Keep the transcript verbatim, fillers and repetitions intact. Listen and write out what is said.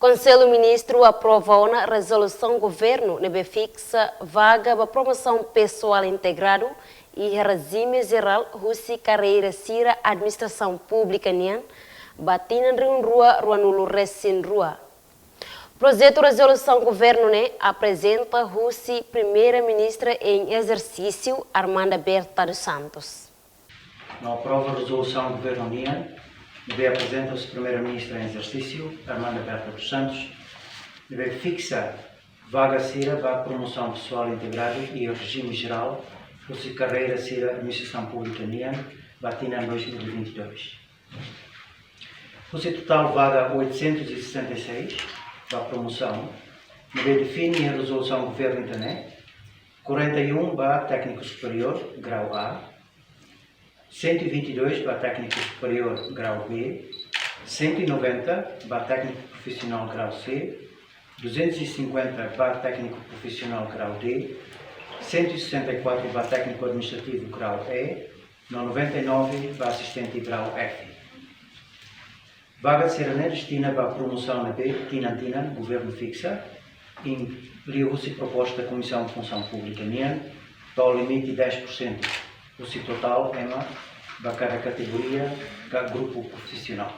Konsellu Ministru aprova ona rezolusaun governu ne'ebé fiksa vaga ba promosaun pesoál integradu iha rejime jerál husi karreira sira administrasaun públika nian ba tinan rihun rua ruanulu resin rua. Projetu rezolusaun governu ne'e aprezenta husi Primeira-Ministra em exercício, Armanda Berta dos Santos. No aprova rezolusaun governu nian, ne'ebé aprezenta husi Primeira-Ministra em exercício, Armanda Berta dos Santos, ne'ebé fiksa vaga sira ba promosaun pesoál integradu iha rejime jerál husi karreira sira administrasaun públika nian ba tinan dois mil e vinte e dois. Husi totál vaga oitocentos e sessenta e seis ba promosaun, ne'ebé define iha rezolusaun governu ida-ne'e, quarenta e um ba tékniku superiór grau A, cento e vinte e dois ba tékniku superiór grau B, cento e noventa ba tékniku profisionál grau C, duzentos e cinquenta ba tékniku profisionál grau D, cento e sessenta e quatro ba tékniku administrativu grau E, no noventa e nove ba asistente grau F. Vaga sira-ne'e destina ba promosaun ne'ebé tinan-tinan governu fiksa, liuhusi proposta Komisaun Funsaun Públika nian, ba limite dez por cento husi totál ema ba kada kategoria ka grupu profisionál.